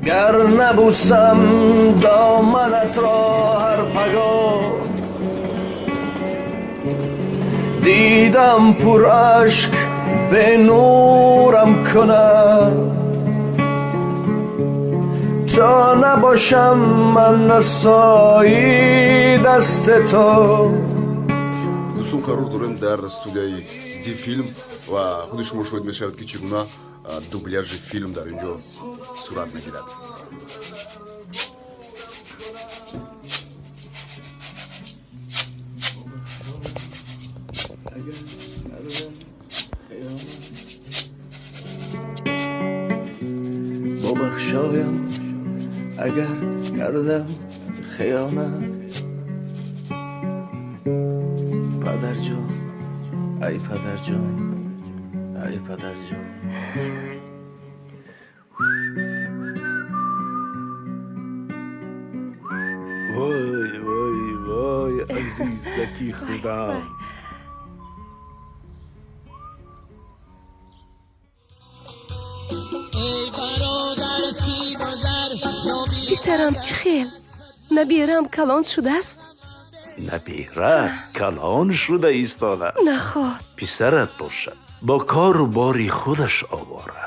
Гар набусам доманатро ҳар пагоҳ, дидам пур ашк бе нурам кунад, то набошам ман асои дасти ту. Дӯстон, қарор дорем дар студияи Ди Филм ва худи шумо шоҳид мешавед, ки чӣ гуна дубляжи филм дар ин ҷо сурат мегирад. Бубахшоям агар кардам хиёнат, падарҷон, ай падарҷон, ай падарҷон. Вой, вой, вой, азизаки худам. Писарам, чӣ хел? Набирам калон шудааст? Набира калон шуда истодааст. Наход. Писарат бошад, бо кору бори худаш овора.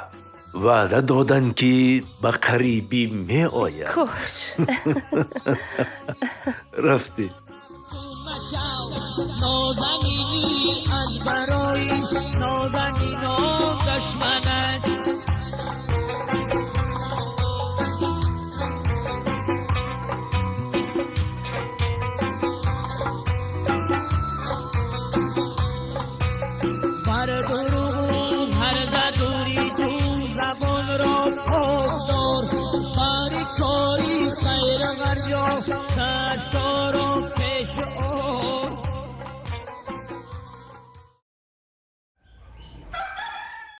Ваъда доданд, ки ба қарибӣ меояд. Кош. Рафтӣ. Нозанинӣ аз барои нозанинон душман аст.